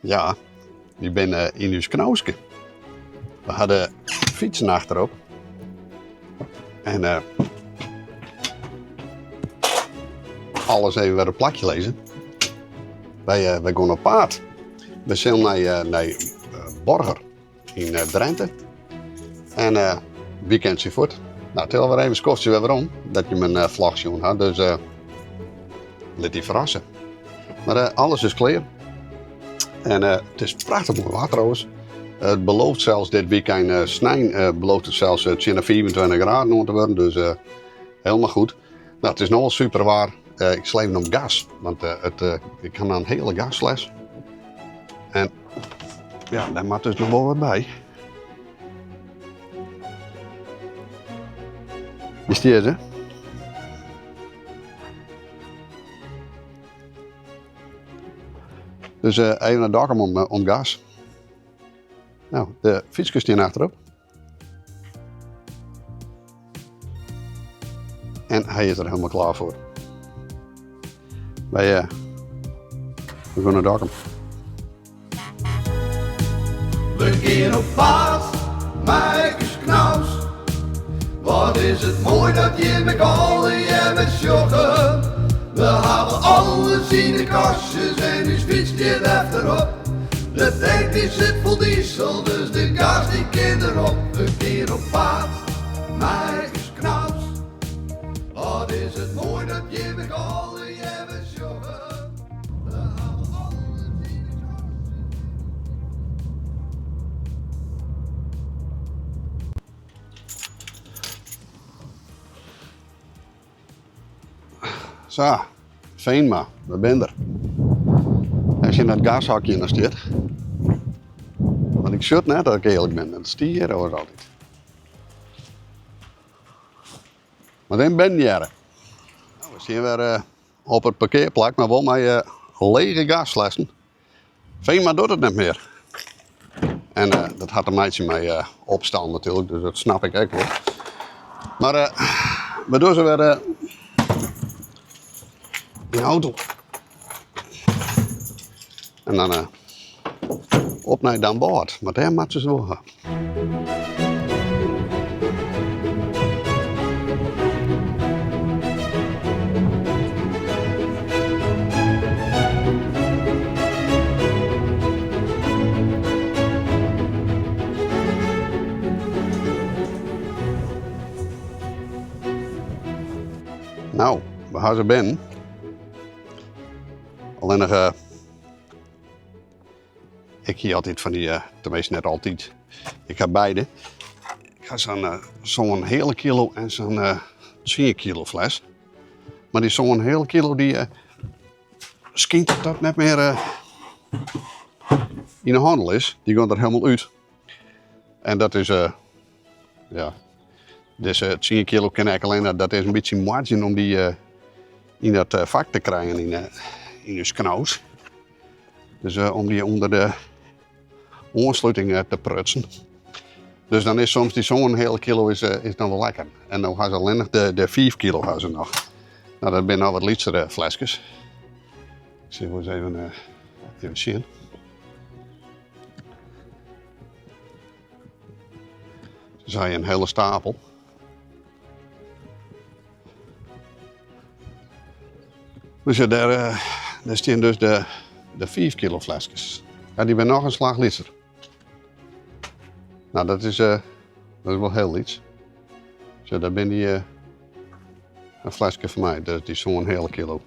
Ja, wy binne yn ús Knauske. We ha de fytsen achterop. En uh, alles even wer op plakje lizze. Wy, uh, wy gean op paad. We sille nei, uh, nei Borger yn Drenthe. En uh, weekendje fuort. Nou, it is alwer even in skoftsje wer werom dat je myn vlog sjoen ha. Dus uh, lit dy ferrasse. Mar uh, alles is klear. En uh, it is prachtich moai waar trouwens. It belooft sels dit weekend, uh, snein uh, belooft it sels uh, tsjin de 25 graden oan te wurden. Dus uh, helemaal goed. Nou, it is no al super waar. Uh, ik sil even om gas, want uh, it, uh, ik ha in hiele gasfles. En ja, dêr moat dus noch wol wat by. Hjir stean se. Dus uh, even naar Dokkum om, om gas. Nou, de fytskes stean achterop. En hy is der hielendal klear foar. Wy, uh, we gean nei Dokkum. We gean op paad mei ús Knaus. Wat is it moai dat jimme allegear sjogge. We hawwe alles yn de kastjes en ús fyts stiet efterop. De tank dy sit fol diesel, dus de gas dy kin derop. We gean op paad mei ús Knaus. Wat is it moai dat jimme allegear sjogge. We hawwe alles yn de kastjes. Sa, Veenma, we binne der. As je dat gashokje noch stiet. Want ik sjoch net dat ik earlik bin. Dat stie hjir oars altyd. Mar dan ben je Nou, we stean wer uh, op it parkearplak, mar wol mei uh, lege gasflessen. Veenma docht it net mear. En uh, dat hat te meitsjen mei uh, opstân natuerlik, dus dat snap ik ek wol. Mar uh, we dogge se wer uh, yn de auto. En dan uh, op nei Damwâld, want dêr moatte se wol ha. Nou, we ha se binnen. Allinnich uh, Ik hie altyd fan dy, tenminste net altyd, ik ha beide. Ik ha sa'n sân heale kilo en sa'n tsien kilo fles. Mar dy sân heale kilo dy skynt dat dat net mear yn 'e hannel is. Dy giet der hielendal út. En dat is, ja, dizze tsien kilo kin ek allinne, dat is in bytsje moardzjen om dy yn dat fak te krijen yn ús Knaus. Dus uh, om dy ûnder de oansluting eh, te prutsen. Dus dan is soms dy sân heale kilo is, eh, is dan wol lekker. En no ha se allinnich de, de 5 kilo ha se noch. Nou, dat binne no wat lytsere fleskes. Ik sil wol ris even, uh, even sjen. Dus ha je in hiele stapel. Dus ja, dêr, eh, dêr stean dus de, de 5 kilo fleskes. Ja, dy binne noch in slach lytser. Nou, dat is, uh, dat is wol hiel lyts. Zo, dêr binne dy uh, in fleske foar my, dus dy sân heale kilo.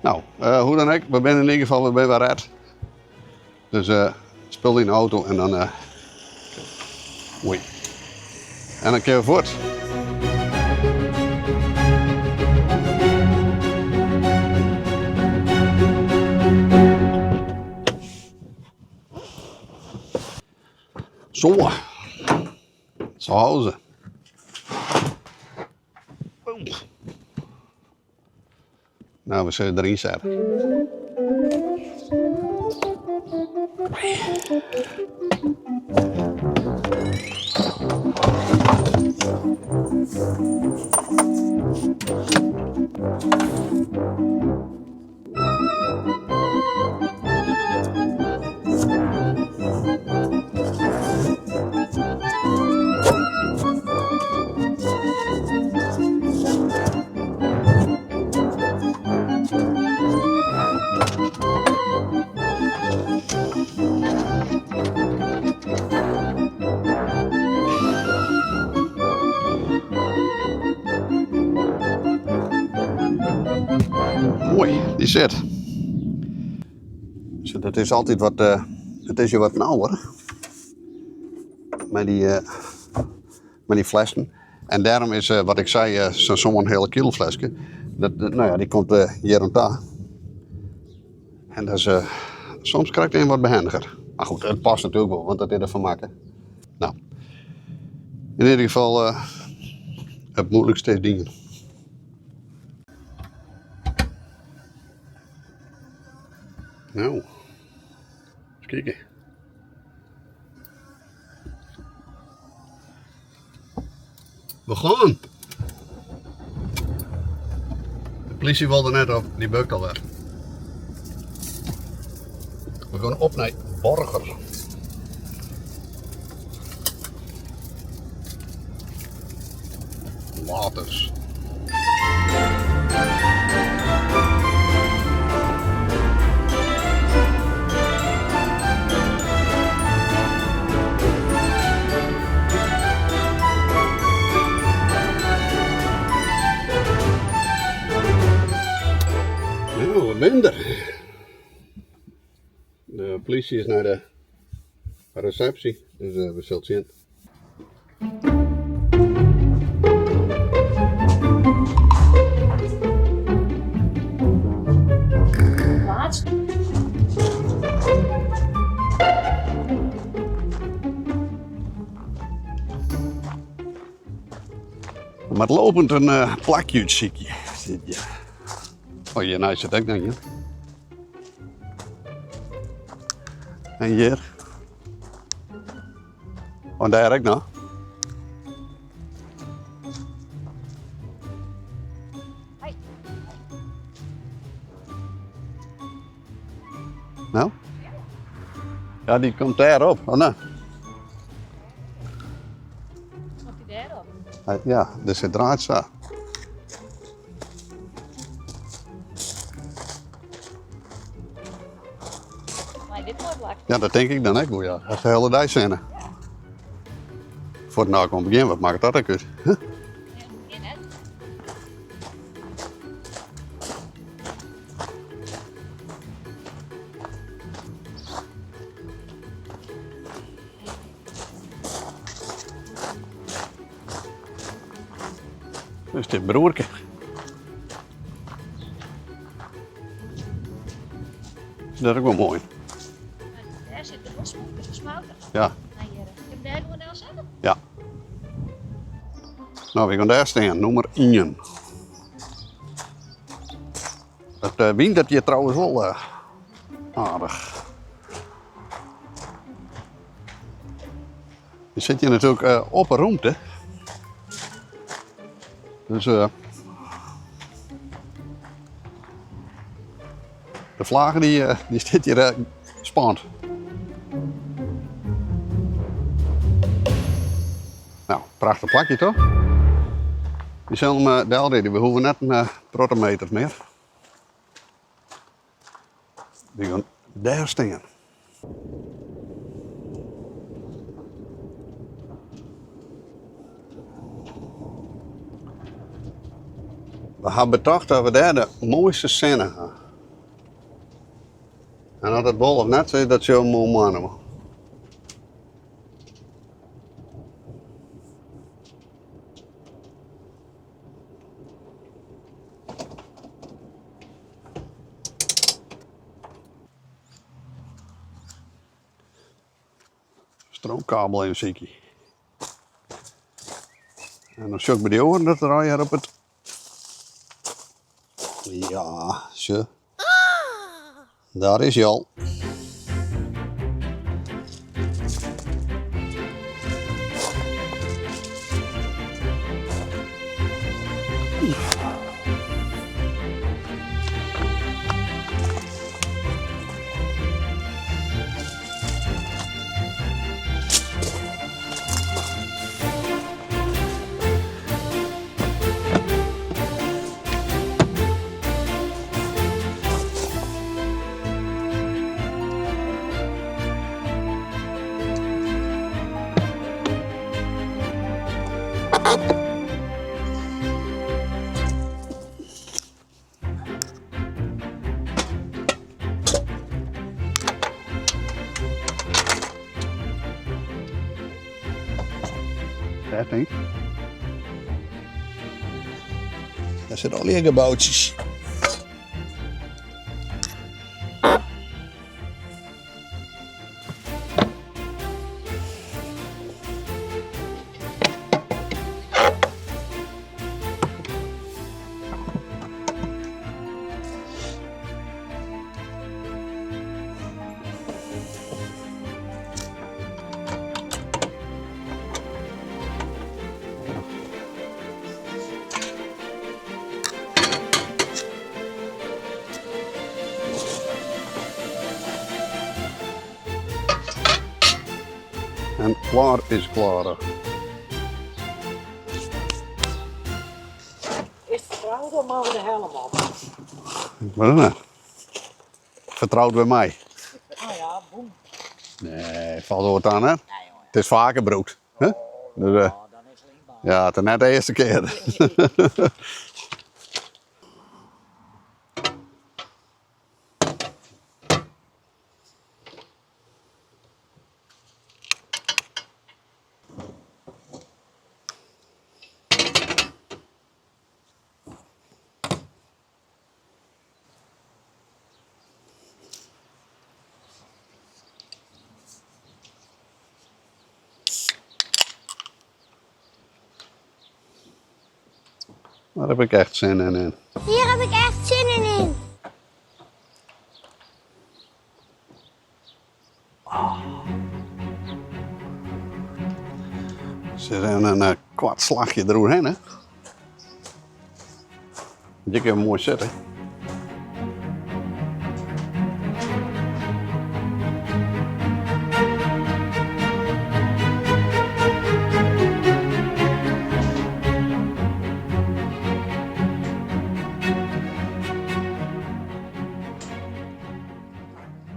Nou, uh, hoe dan ek, we binne yn ieder gefal we binne wer red. Dus uh, spul yn de auto en dan. Uh, oei. En dan kinne we fuort. Zo. Zu Hause. Nou, we sille deryn sette. Moai, dy sit. So, dat is altyd wat, it is je wat nauwer mei dy, mei dy flessen. En dêrom is, wat ik sei, sa'n sân kilo fleske, dat, no ja, dy komt hjir oan ta. En dat is soms krekt even wat behendiger. Mar goed, it past natuerlik wol, want dat is derfoar makke. No, yn ieder gefal, it moeilikste is dien. No, ris kike. We gaan. De polysje wol der net op, dy bukt alwer. We gaan op nei Borger. Laters. Nou, wat minder. De polysje is nei de resepsje, dus we sille sjen. We moatte lopend in plakje útsykje. Oh, hjirnei sit ek noch ien. En hjir. En dêr ek noch. Hoi. No? Ja, dy komt dêrop. Oh, nee. Komt dy dêrop? Ja, dus it draait sa. Mei dit moai plak. Ja, dat tink ik dan ek wol, ja. Dat is de hiele dei sinne. Foar it no komt begjin, wat makket dat ek út? Huh? Ja, net. Dus dit broerke. Dat is ek wol moai. Dêr sit der wol smouter. Ja. Kin dêr gewoan delsette? Ja. No, we gean dêr stean, nûmer ien. It wynt hjir trouwens wol aardich. Je sit hjir natuerlik op 'e rûmte. Dus de flage dy stiet hjir spand. No, prachtich plakje toch? We sille him delride, we hoege net in protte meters mear. We gean dêr stean. We ha betocht dat we dêr de moaiste sinne ha. En oft dat wol of net is, dat sil moarn moarn. Stroomkabel even sykje. En dan sjoch ik by dy oaren dat der allegear op it. Ja, sjoch. Daar is hy al. Dêr tink. Dêr sitte allegear geboutsjes. En klaar is klaar. Is het vertrouwd of mogen we de helm op? Ik weet het net. Vertrouwd bij mij. Oh ja, boem. Nee, valt wel wat aan, hè? Nee, jongen. Het is vaker broed. Hè? Dus, Oh, dan is het leanbaar. ja, het is net de eerste keer. Daar heb ik echt zin in. Hier heb ik echt zin in. Zit er een kwart slagje eroverheen, hè? Je kunt mooi zitten.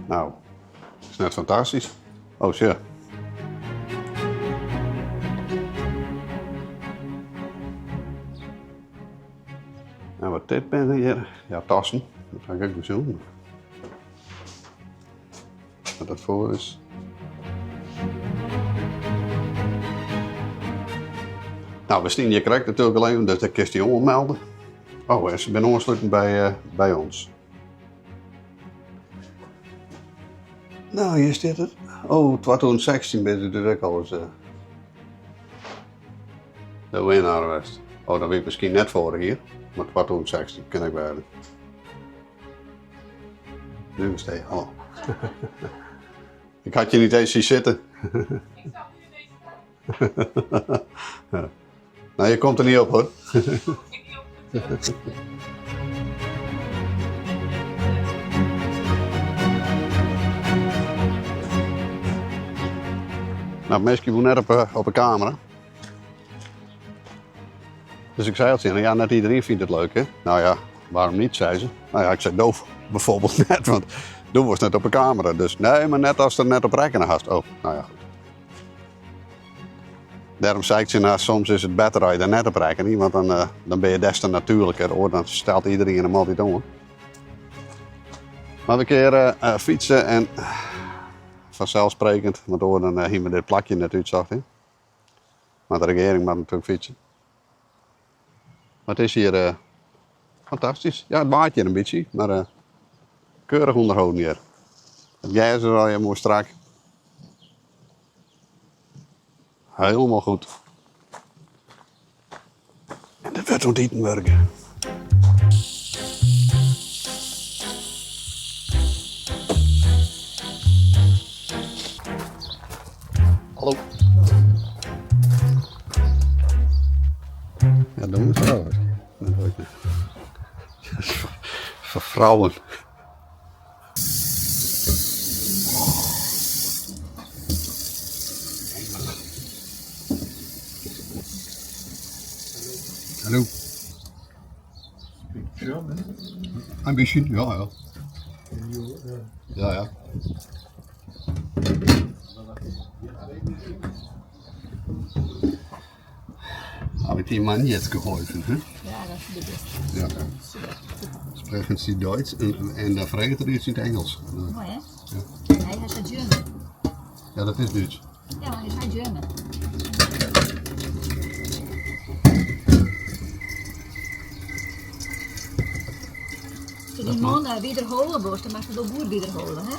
Nou, is net fantastisch. Oh, shit. En wat dit ben hier? Ja, tassen. Dat ga ik ook doen. Wat dat voor is. Nou, we zien je krijgt natuurlijk alleen, dus dat kun je die onmelden. Oh, en ze zijn aansluitend bij ons. Nou, hier zit het. Oh, 2016 ben ik natuurlijk al eens de winnaar geweest. Oh, dat weet ik misschien net vorig hier. Maar 2016 ken ik wel. Nu is het, hallo. Ik had je niet eens zien zitten. Ik zag nu ineens. Ja. Nou, je komt er niet op hoor. Ik niet op. Nou, Meski moet net op de camera. Dus ik zei al tegen haar, ja, net iedereen vindt het leuk, hè? Nou ja, waarom niet, zei ze. Nou ja, ik zei doof bijvoorbeeld net, want toen was net op de camera. Dus nee, maar net als er net op rekken had. Oh, nou ja, goed. Daarom zei ik ze, nou, soms is het beter als je er net op rekken, want dan ben je des te natuurlijker, hoor. Dan stelt iedereen hem altijd om. Maar we keer fietsen en vanzelfsprekend, want hoor, dan hier met dit plakje net uitzocht, hè. Maar de regering mag natuurlijk fietsen. Maar het is hier fantastisch. Ja, het waait hier een beetje, maar keurig onderhouden hier. Het gijs is al mooi strak. Helemaal goed. En dat wordt onteten werken. Hallo. Ja, doen we het wel. Dat hoor ik niet. Voor vrouwen. Hallo. Speak German. Een beetje, ja, ja. Can you, Ja, ja. Habe ich dem Mann jetzt geholfen? Hm? Ja, dat is de beste. Ja. Sprechen Sie Deutsch? En dan vraagt er iets in het Engels. Mooi hè? Ja. Hij is een German. Ja, dat is Duits. Ja, maar hij is German. Ast dy man wiederholen wolst, dan moatst it wol goed wiederholen, hè?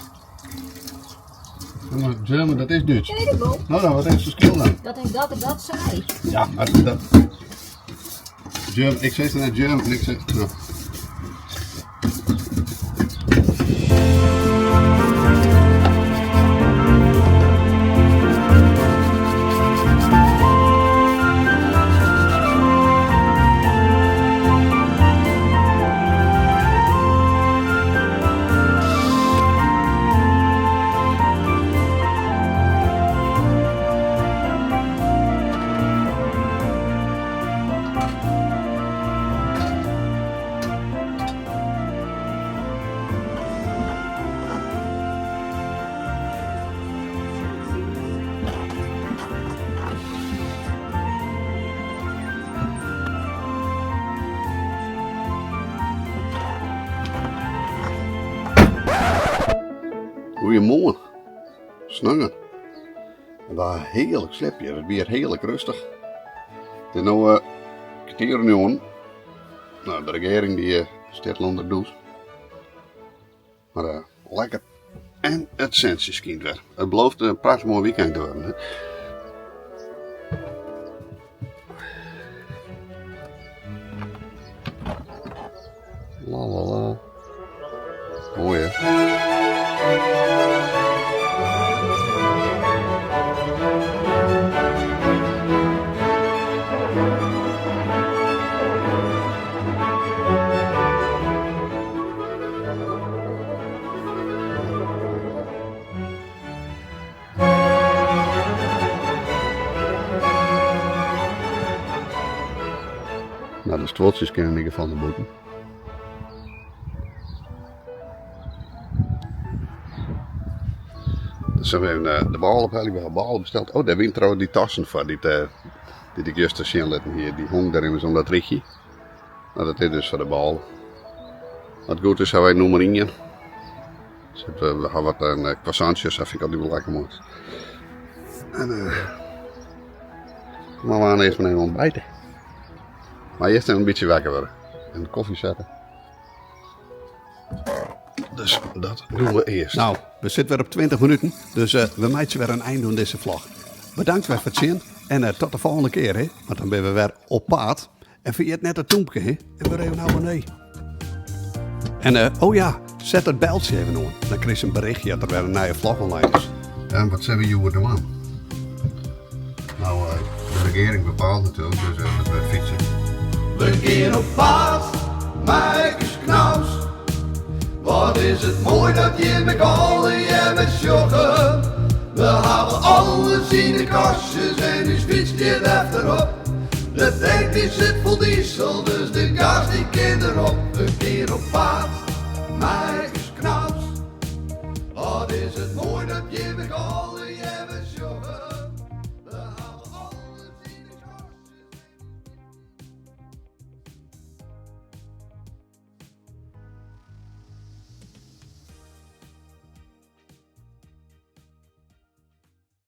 Ja, mar German, dat is Dútsk. Ja, weet ik wol. No dan, wat is it ferskil dan? Dat hy dat en dat sei. Ja, mar dat... German, ik sis net German, ik sis... No. Goeiemoarn, sneon. It wie hearlik slepje, it wie hearlik rêstich. It is no kertier oer njoggenen. No, de regearing dy stiet al ûnder de dûs. Mar lekker. En it sintsje skynt wer. It belooft in prachtich moai wykein te wurden. La la la. Moai hè? Nou, de stuoltsjes kinne yn ieder gefal nei bûten. Dus we even de bôle ophelje. We ha bôle besteld. Oh, dêr wiene trouwens dy tassen foar dy't dy't ik juster sjen litten hie. Dy hong dêr immers om dat rychje. No, dat is dus foar de bôle. As it goed is ha wy nûmer ien. We ha wat croissantsjes, dat fyn ik altyd wol lekker moai. En mar we earst mar even ontbijten. Mar earst even in bytsje wekker wurde. En kofje sette. Dus dat doen we earst. Nou, we sitte wer op 20 minuten, dus we meitsje wer in ein oan dizze vlog. Bedankt wer foar it sjen en tot de folgjende kear, hè? Want dan binne we wer op paad. En ferjit net it dúmke, hè? En wurd even abonnee. En oh ja, set it beltsje even oan. Dan krijst in berichtje dat der wer in nije vlog online is. En wat sille we hjoed dwaan? Nou, de regearing bepaalt natuerlik, dus dat we fytse. We gean op paad, mei ús Knaus. Wat is it moai dat jimme allegearre sjogge. We hawwe alles yn de kastjes en ús fyts stiet efterop. De tank dy sit fol diesel, dus de gas dy kin derop. We gean op paad.